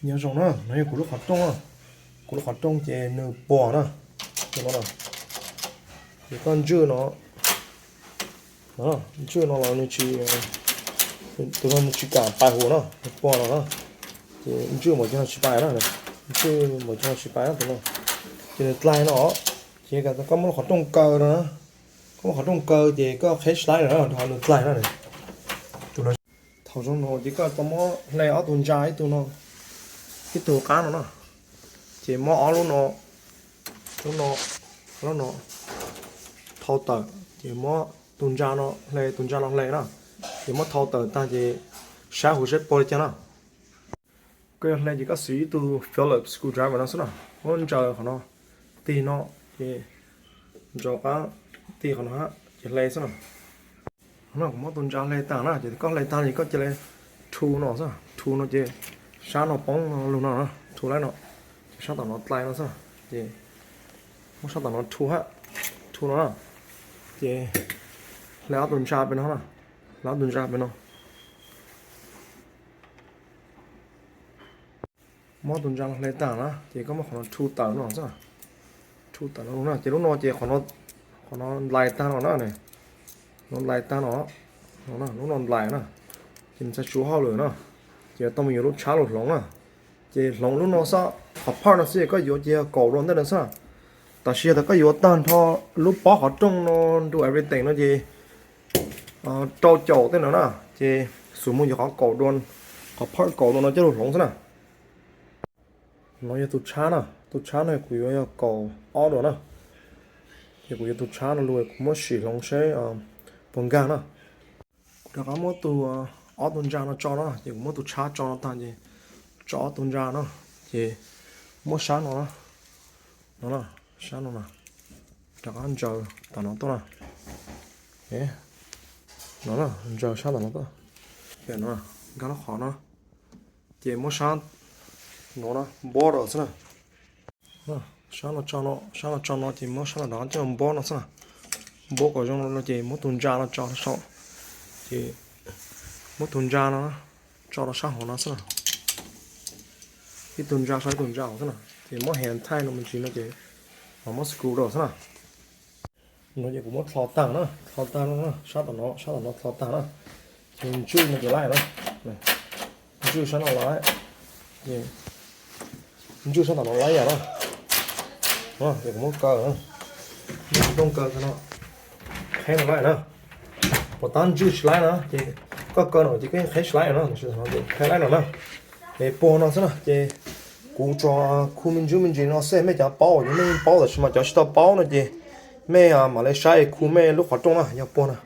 Nyob zoo na, no yog kuv lub qhov rooj na. Kuv lub qhov rooj ces nws puas na. Tus no na, ces koj ntswj no, ntswj no los nws tsis, tus no nws tsis kam pais huv na, nws puas no na. Ces ntswj npaum cas los tsis pais na, ntswj npaum cas los tsis pais na tus no. Ces nws dlaig no, ces koj muab lub qhov rooj kaw no na, koj muab qhov rooj kaw ces koj qheb tsis laib lawm na, rau qhov nws dlaig na. Tus no, thaum zoo no ces koj tau muab hle ob tug ntsa, ib tug no, ib tug qab no na, ces muab ob lub no, lub no, lub no thau tawm, ces muab tus ntsa no hle, tus ntsa no hle na, ces muab thau tawm tag ces saib huv saib puas li cas na. Koj yuav hle ces koj siv ib tug Phillips screwdriver no xwb na, muab ntsaws qhov no, tig no, ces ntsaws qab, tig qhov no hab ces hle xwb na. No kuv muab tus ntsa hle tag na, ces koj hle tag ces koj cia li rhu no xwb, rhu no ces sab no poob no lug no, rhu laib no, ces sab tom no dlaig no xwb, ces muab sab tom no rhu hab, rhu no na, ces hle ob tug ntsa pem no na, hle ob tug ntsa pem no. Muab tus ntsa no hle tag na, ces koj muab qhov no rhu tawm no xwb, rhu tawm no lug na, ces lub no ces qhov no dlais tag no na, no dlais tag no, lub no dlais na, ces nws txhaj tsuav hauj lwm na, ces tau mus yuav lub tshab lug hloov na. Ces hloov lub no xwb, qhov part no xwb, koj yuav ces yog kaum dollars ntej no xwb. Tab sis yog tas koj yuav tag nrho lub pob qhov rooj no, do everything no ces rau caum tej no na, ces xub mus yuav qhov kaum dollars, qhov part kaum dollars no coj lug hloov xwb na. No yog tus tshab na, tus tshab no kuv yuav yog kaum ob dollars na, ces kuv yuav tus tshab no lug kuv muab sim hloov seb puas nkag na. Kuv rov qab muab tus, ob tug ntsa no tso no, ces kuv muab tus tshab tso no tag ces tso ob tug ntsa no, ces muab sab no, no, sab no na, rov qab ntsaws tom no tuaj na, no, ntsaws sab tom no tuaj, no, nkag lub qhov no, ces muab sab no na, npob rau xwb na. Sab no tso no, sab no tso no ces muab sab no rov qab coj npob no xwb na. Npob kom zoo no ces muab tus ntsa no tso rau saum, ces muab tus ntsa no tso rau sab hauv no xwb na. Ib tug ntsa sau ib tug ntsa hauv xwb na, ces muab hand tight no me ntsis no ces mam muab screw rau xwb na. No ces kuv muab dlho tag na, dlho tag no, sab tom no, sab tom no dlho tag na, ces ntswj no ces laib na, ntswj sab no laib, ntswj sab tom no laib yam na. Ces kuv muab kaw, muab qhov rooj kaw no, qheb no laib na. Puas tab ntswj tsis laib na ces koj kaw no ces koj yeej qheb tsis laib no, tam sim no ces qheb laib no na. Es puag no xwb na, ces kuv tsuas khu me ntsis me ntsis no xwb, mej cov paub ces mej yeej paub, tab sis mas cov tsis tau paub no ces mej mam li saib es khu mej lub qhov rooj na yog puag na.